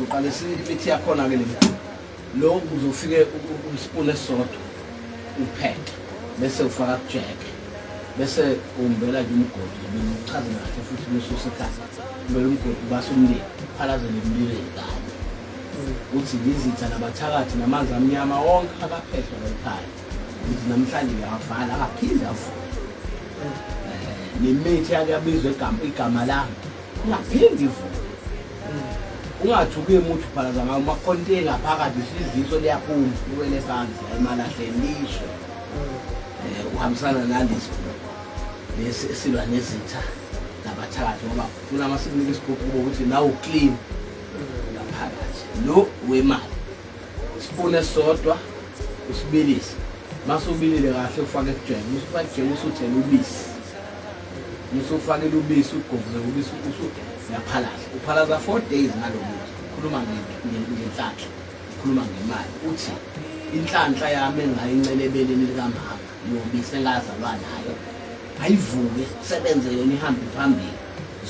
Uzoqala imithi yakhona-ke le mkhulu. Lo uzofike isipuni esisodwa uphethe bese ufaka kujeke bese umbela nje umgodi uchaze kahle futhi ususa ekhaya umbela umgodi ubasa umlilo uphalazele emlilweni kanye uthi ngizitha nabathakathi namanzi amnyama wonke akaphehlwa la ekhaya ngithi namhlanje ngiyawavala angaphinde avuke nemithi yake yabizwa igama lami ingaphinde ivuke. Ungathuki umuthi uphalaza ngawo umakhontela phakathi isidliso liyaphuma liwele phansi emalahleni lisho. Uhambisana nalesi lesi esilwa nezitha nabathakathi ngoba funa uma sikunika isigubhu kube ukuthi nawe uclean ngaphakathi. Lo wemali isipuni esisodwa usibilise mase ubilile kahle ufake ekujeke usufake ekujeke usuthela ubisi usufakele ubisi ugovuze ubisi uyaphalaza uphalaza 4 days ngalo muthi. Ukhuluma ngenhlanhla, ukhuluma ngemali, uthi inhlanhla yami engayincela ebeleni likamama yobisi engazalwa nayo ayivuke sebenze yona ihambe phambili.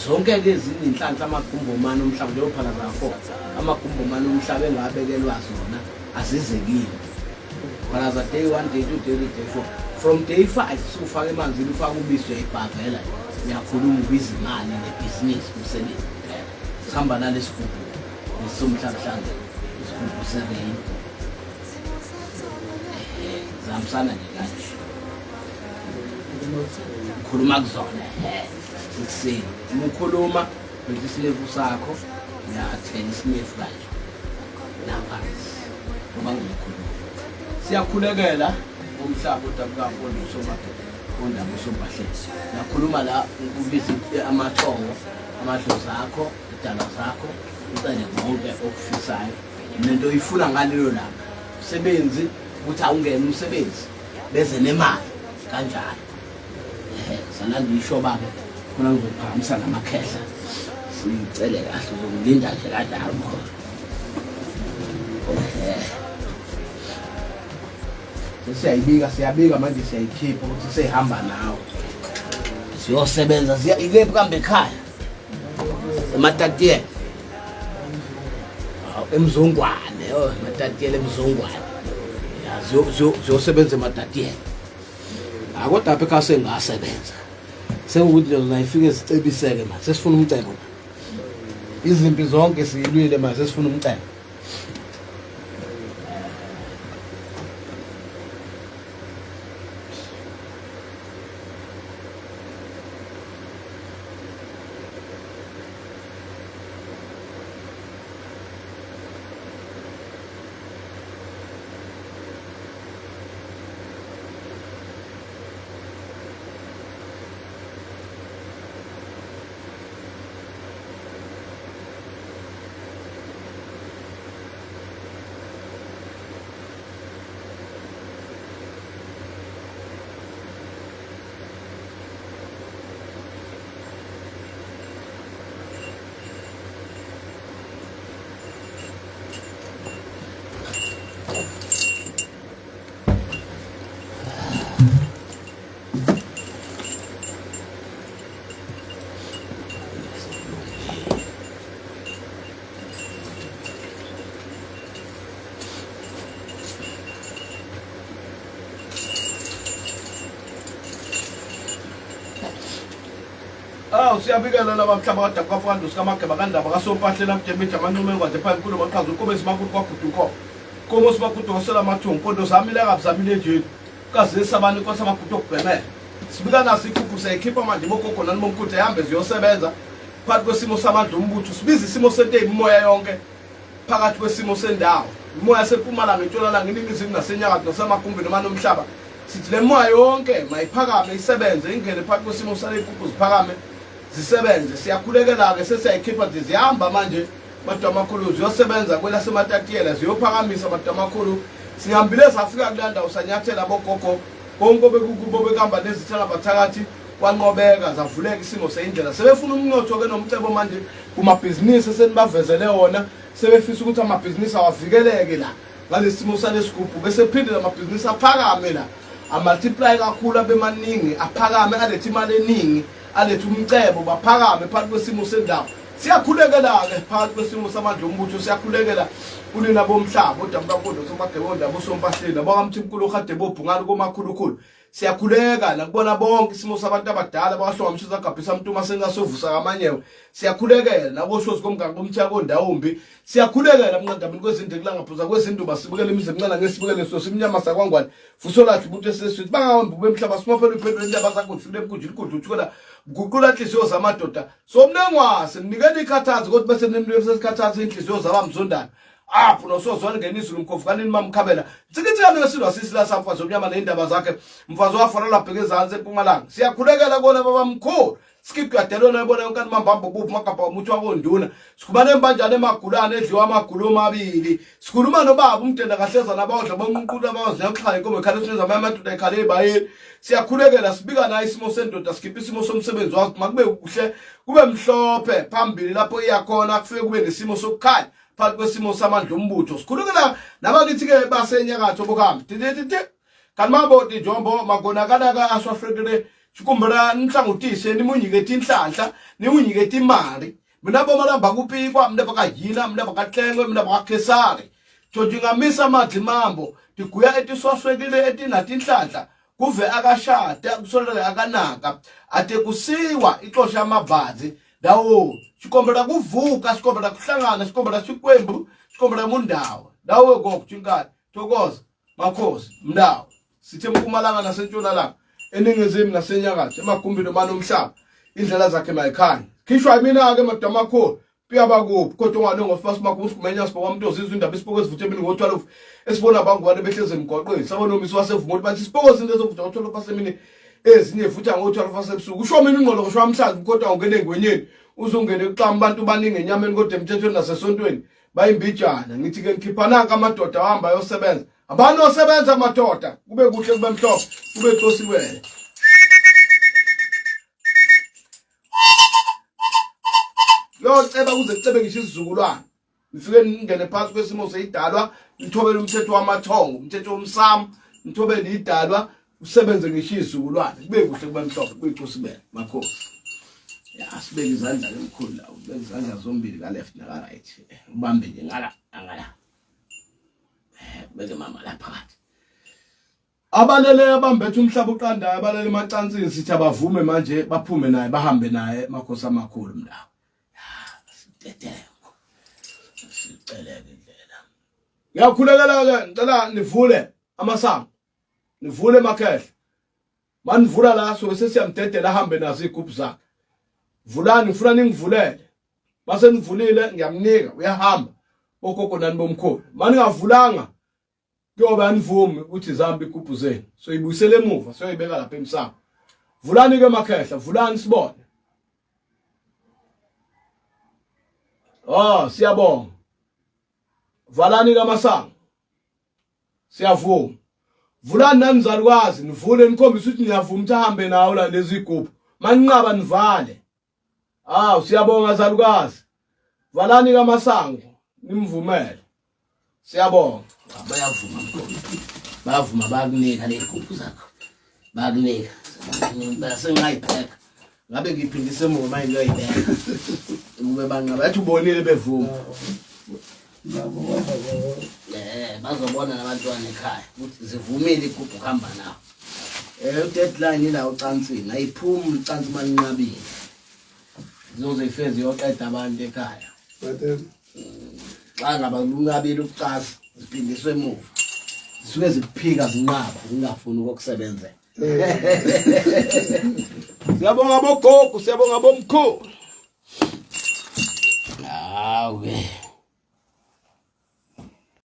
Zonke-ke ezinye inhlanhla, amagumbi omane omhlaba, njengophalaza ka-four, amagumbi omane omhlaba engabekelwa zona azizekile. Phalaza day one, day two, day three, day four. From day five sufake emanzini, ufake ubisi, uyayibhavela, uyakhuluma, ubiza imali nebhizinisi umsebenzi kuphela. Sihamba nalesigubhu lesomhlabhlangene, isigubhu se-rainbow. Zihambisana nje kanje. Ukhuluma kuzona ekuseni. Uma ukhuluma phethe isinefu sakho, uyathela isinefu kanje lapha ngoba ngikhuluma. Siyakhulekela umhlaba odabuka mpondo somadoda ondaba usompahleni. Nakhuluma la ubiza amathongo, amadlozi akho, idalwa zakho, ucele konke okufisayo nento oyifuna ngalelo langa. Umsebenzi ukuthi awungene umsebenzi beze nemali kanjalo. Salanda ishoba-ke khona ngizophakamisa namakhehla sicele kahle uzokulinda nje kanjalo mkhona. Sesiyayibika, siyabika manje, siyayikhipha ukuthi seyihamba nawe siyosebenza. Ikephi kambe ekhaya? Ematatiyela, eMzongwane. Oh, ematatiyela eMzongwane. Ya, ziyosebenza ematatiyela. Akodwa apha ekhaya sengasebenza sekuwukuthi lezo nayifike zicebiseke manje, sesifuna umcebo. Izimpi zonke siyilwile, manje sesifuna umcebo. Awu, siyabikela laba mhlaba kadabuka mfana sikamageba kandaba kasompahlela mjemija amanqume engwazi epha enkulu maqhaza ukobe simakuti kwagudu inkomo komo simakuti wasela amathungu mpondo zamile akabi zamile njeni kazisa abantu inkosi amagudu okubhemela. Sibika naso ikhuphu, siyayikhipha manje bogogo nani bomkhuthi ehambe ziyosebenza phakathi kwesimo samandla ombutho. Sibiza isimo sento eyimoya yonke phakathi kwesimo sendawo, imoya yasempumalanga, entshonalanga, iningizimu nasenyakatho nasemagumbini omane omhlaba. Sithi le moya yonke mayiphakame isebenze ingene phakathi kwesimo sale nkukhu, ziphakame zisebenze. Siyakhulekela-ke, sesiyayikhipha nje, zihamba manje madoda amakhulu, ziyosebenza kwelaseMatatiyela, ziyophakamisa madoda amakhulu. Sihambile safika kuleya ndawo, sanyathela bogogo bonke obekukubo bekuhamba nezitha nabathakathi, kwanqobeka, zavuleka isimo seyindlela. Sebefuna umnotho-ke nomcebo manje kumabhizinisi esenibavezele wona. Sebefisa ukuthi amabhizinisi awavikeleke la ngalesimo salesigubhu, bese phinde lamabhizinisi aphakame la, amultiply kakhulu, abe maningi, aphakame, alethe imali eningi, alethe umcebo, baphakame phakathi kwesimo sendawo. Siyakhulekela-ke phakathi kwesimo samandla ombutho, siyakhulekela kunina bomhlaba odabukakondo somagebonda abosompahleni abakamthimkhulu ohade bobhungane komakhulukhulu. Siyakhuleka nakubona bonke isimo sabantu abadala abahlonga mshiza gabhisa mntuma sengasovusa kamanyewe. Siyakhulekela nakoshozi komganga komthiya kondawumbi. Siyakhulekela mnqandamini kwezindekulanga phuza kwezinduba sibukele imizi emncane ngesibukele sosimnyama sakwangwane. Fusola ubuntu eseswini bangahamba bemhlaba simaphela uphendule indaba zakho ufile emkhunjini igudla uthukela guqula inhliziyo zamadoda somnengwase mnikela ikhathazi kodwa bese nimnikela sesikhathazi inhliziyo zabamzondana apho nosozwana ngena izulu mkhovu kanini mamkhabela nsikithikane wesilwa sisila samfazi omnyama neyindaba zakhe mfazi wafanele abheke ezansi empumalanga siyakhulekela kona babamkhulu Skipgadelwe nayibona yonke mambambo buphi magabha omuthi wakonduna. Sikhuluma nembanjane emagulane edliwa amagulo omabili. Sikhuluma nobaba umdenda kahleza nabawodla bonququla abawaziya ukuxhaya inkomo ekhala esineza amanye amadoda ekhala ebayeni. Siyakhulekela sibika nayo isimo sendoda sikhipha isimo somsebenzi wakho makube kuhle kube mhlophe phambili lapho iyakhona kufike kube nesimo sokukhanya phakathi kwesimo samandla ombutho. Sikhulekela nabakithi ke basenyakatho bokuhamba. Tititi kanti maboti jombo magonakanaka aswafrekele xikumbela ni hlangutise ni mu nyiketi nhlahla ni n'wi nyiketi mali mina vo malamba ku pikwa mina va ka hina mina va ka tlengwe mina va ka khesari todingamisa madlimambo tiguya etiswaswekile etina tinhlanhla kuve akashada kusoleke akanaka ate kusiwa ixosha amabhazi ndawo xikombela kuvuka xikombela kuhlangana xikombela xikwembu xikombela mundawo ndawo gogo chinkani thokoza makhosi mndawo sithe empumalanga nasentshonalanga eningizimu nasenyakatho emagumbini omane omhlaba indlela zakhe mayikhanye khishwa yimina-ke madoda amakhulu kuyaba kuphi kodwa ungalongo fast magusu kumenya sibonga umuntu ozizwa indaba isipoko esivuthe emini ngo-12 esibona abangwane behlezi emgwaqweni sabona umisi wasevuma ukuthi bathi isipoko sinto esovutha ngo-12 pasemini ezinye vutha ngo-12 pasebusuku kusho mina ingqolo kusho amhlanzi kodwa ungene engwenyeni uzungene kuxama abantu baningi enyameni kodwa emthethweni nasesontweni bayimbijana ngithi ke ngikhipha nanka amadoda ahamba ayosebenza abantu osebenza madoda kube kuhle kube mhlophe kube cosiwele yoceba kuze kucebe ngisho isizukulwane nifike ningene phansi kwesimo seyidalwa nithobele umthetho wamathongo umthetho womsamo nithobele idalwa usebenze ngisho izizukulwane kube kuhle kube mhlophe kube cosibele makhosi ya sibeke izandla ke mkhulu la ubeke izandla zombili ka left na ka right ubambe nje ngala ngala eh, beke mama la phakathi abalele abambethe umhlaba uqandayo abalele emacansini sithi abavume manje baphume naye bahambe naye makhosi amakhulu mndawo sidedengo siceleke indlela ngiyakhulekela ke ngicela nivule amasango nivule emakhehla manivula la sobe sesiyamdedela ahambe nazo iy'gubhu zakhe vulani ngifuna ningivulele base nivulile ngiyamnika uyahamba bogogo nani bomkhulu maningavulanga kuyobe anivumi ukuthi zihambe igubhu zenu soyibuyisela emuva soyibeka lapha emsamo vulani ke makhehla vulani sibone Oh siyabonga valani kamasango siyavuma vulani nani mzalukwazi nivule nikhombise ukuthi niyavuma ukuthi ahambe nawo la lezi igubhu maninqaba nivale awu siyabonga zalukazi valani kamasango nimvumele siyabonga bayavuma bayavuma bayakunika ley'gubhu zakho bayakunika sengayipheka ngabe ngiphindise emuva manje ngiyoyibeka kube banqaba yathi ubonile bevuma eh bazobona nabantwana ekhaya ukuthi zivumile igubhu kuhamba nawo eh deadline ila ucansini ayiphumi ucansi manqabile zizoze ifeze yoqeda abantu ekhaya xa ngaba lunqabile ukucasa ziphindiswe emuva zisuke zikuphika zinqaba zingafuni ukokusebenzela Siyabonga bogogo, siyabonga bomkhulu. Hawu ke.